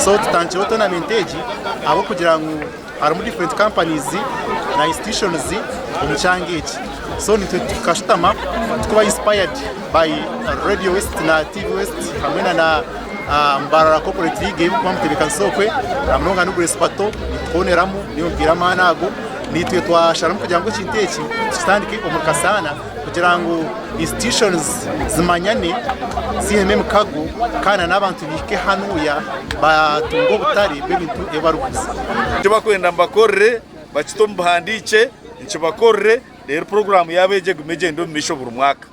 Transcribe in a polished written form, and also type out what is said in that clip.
So tutandikireho tournament egi ahabw'okugira ngu harimu different companies na institutions omu kyanga eki. So nitwe tukashutama tukuba inspired by Radio West na TV West hamwe na na Mbarara Corporate League erikuba mutebeekanisa okwe na munonga ni Grace Bato nitukooneramu niiwe omupiira amaani ago. Naitwe twasharamu kugira ngu ekintu eki tukitandike omuri Kasaana kugira ngu institutions zimanyane zihemu emikago kandi n'abantu bahike hanuya batunge obutare bw'ebintu ebi barikuguza. Eki barikwenda mbakorere bakite omu buhandiikye nkibakorere reero puroguraamu yaabo egyo egume egyende omu maisho buri mwaka.